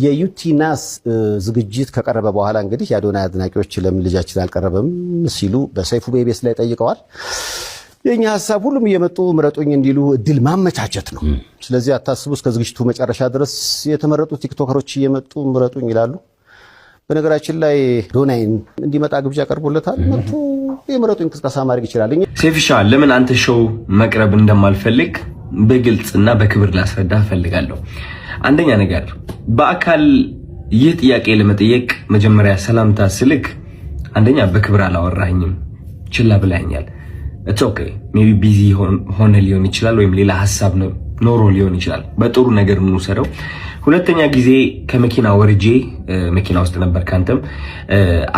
የዩቲናስ ዝግጅት ከቀረበ በኋላ እንግዲህ የአዶናይ አድናቂዎች ለምን ልጃችን አልቀረበም ሲሉ በሰይፉ በኢቢኤስ ላይ ጠይቀዋል። የእኛ ሀሳብ ሁሉም እየመጡ ምረጡኝ እንዲሉ እድል ማመቻቸት ነው። ስለዚህ አታስቡ፣ እስከ ዝግጅቱ መጨረሻ ድረስ የተመረጡ ቲክቶከሮች እየመጡ ምረጡኝ ይላሉ። በነገራችን ላይ አዶናይን እንዲመጣ ግብዣ ቀርቦለታል። መጥቶ የምረጡኝ እንቅስቃሴ ማድረግ ይችላል። ሴፍሻ፣ ለምን አንተ show መቅረብ እንደማልፈልግ በግልጽ እና በክብር ላስረዳ እፈልጋለሁ። አንደኛ ነገር፣ በአካል ይህ ጥያቄ ለመጠየቅ መጀመሪያ ሰላምታ ስልክ አንደኛ በክብር አላወራኝም፣ ችላ ብለኸኛል። It's okay፣ maybe busy ሆነ ሊሆን ይችላል፣ ወይም ሌላ ሀሳብ ኖሮ ሊሆን ይችላል። በጥሩ ነገር እንውሰደው። ሁለተኛ ጊዜ ከመኪና ወርጄ፣ መኪና ውስጥ ነበር፣ ካንተም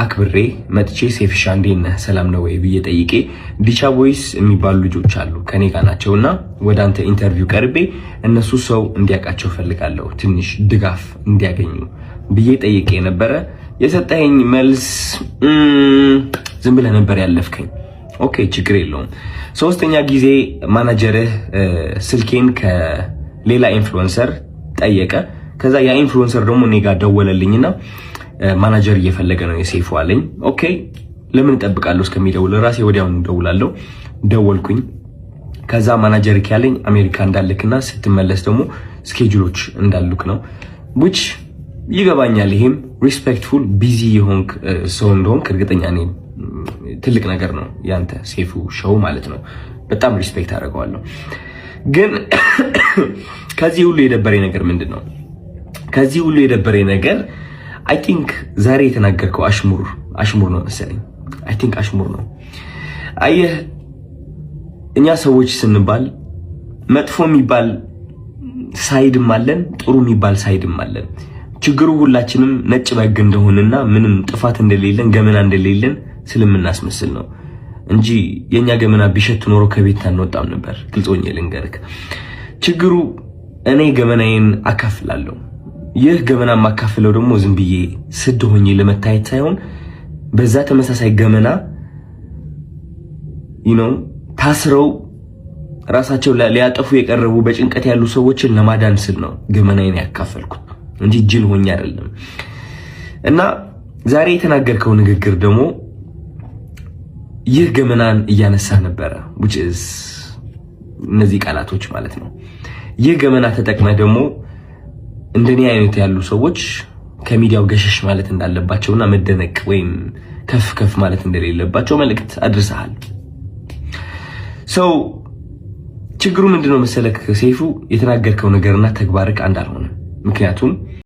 አክብሬ መጥቼ "ሴፍሻ፣ እንዴት ነህ? ሰላም ነው ወይ?" ብዬ ጠይቄ፣ ዲቻ ቦይስ የሚባሉ ልጆች አሉ፣ ከኔ ጋር ናቸው፣ እና ወደ አንተ interview ቀርቤ እነሱ ሰው እንዲያውቃቸው ፈልጋለሁ፣ ትንሽ ድጋፍ እንዲያገኙ ብዬ ጠይቄ ነበረ። የሰጠኸኝ መልስ ዝም ብለህ ነበር ያለፍከኝ። Okay፣ ችግር የለውም። ሶስተኛ ጊዜ ማናጀርህ ስልኬን ከሌላ influencer ጠየቀ። ከዛ ያ influencer ደግሞ እኔ ጋር ደወለልኝና ማናጀር እየፈለገ ነው የሴፉ አለኝ። Okay፣ ለምን እጠብቃለሁ እስከሚደውል? ራሴ ወዲያውኑ እደውላለሁ። ደወልኩኝ። ከዛ ማናጀር ያለኝ አሜሪካ እንዳልክና ስትመለስ ደግሞ schedule ኦች እንዳሉክ ነው፣ which ይገባኛል። ይሄም respectful፣ busy የሆንክ ሰው እንደሆንክ እርግጠኛ ነኝ። ትልቅ ነገር ነው ያንተ ሴፉ show ማለት ነው። በጣም respect አደርገዋለሁ። ግን ከዚህ ሁሉ የደበረኝ ነገር ምንድን ነው? ከዚህ ሁሉ የደበረኝ ነገር I think ዛሬ የተናገርከው አሽሙር አሽሙር ነው መሰለኝ። I think አሽሙር ነው። አየህ፣ እኛ ሰዎች ስንባል መጥፎ የሚባል side ም አለን፣ ጥሩ የሚባል side ም አለን። ችግሩ ሁላችንም ነጭ በግ እንደሆንና ምንም ጥፋት እንደሌለን፣ ገመና እንደሌለን ስለምናስመስል ነው እንጂ የኛ ገመና ቢሸት ኖሮ ከቤት አንወጣም ነበር። ግልጽ ሆኜ ልንገርክ፣ ችግሩ እኔ ገመናዬን አካፍላለሁ። ይህ ገመና የማካፍለው ደግሞ ዝም ብዬ ስድ ሆኜ ለመታየት ሳይሆን በዛ ተመሳሳይ ገመና ታስረው ራሳቸው ሊያጠፉ የቀረቡ፣ በጭንቀት ያሉ ሰዎችን ለማዳን ስል ነው ገመናዬን ያካፈልኩት እንጂ ጅል ሆኜ አይደለም። እና ዛሬ የተናገርከው ንግግር ደግሞ ይህ ገመናን እያነሳ ነበረ፣ which is እነዚህ ቃላቶች ማለት ነው። ይህ ገመና ተጠቅመህ ደግሞ እንደኔ አይነት ያሉ ሰዎች ከሚዲያው ገሸሽ ማለት እንዳለባቸውና መደነቅ ወይም ከፍ ከፍ ማለት እንደሌለባቸው መልእክት አድርሰሃል። So ችግሩ ምንድነው መሰለክ ሰይፉ፣ የተናገርከው ነገርና ተግባርክ አንድ አልሆነም። ምክንያቱም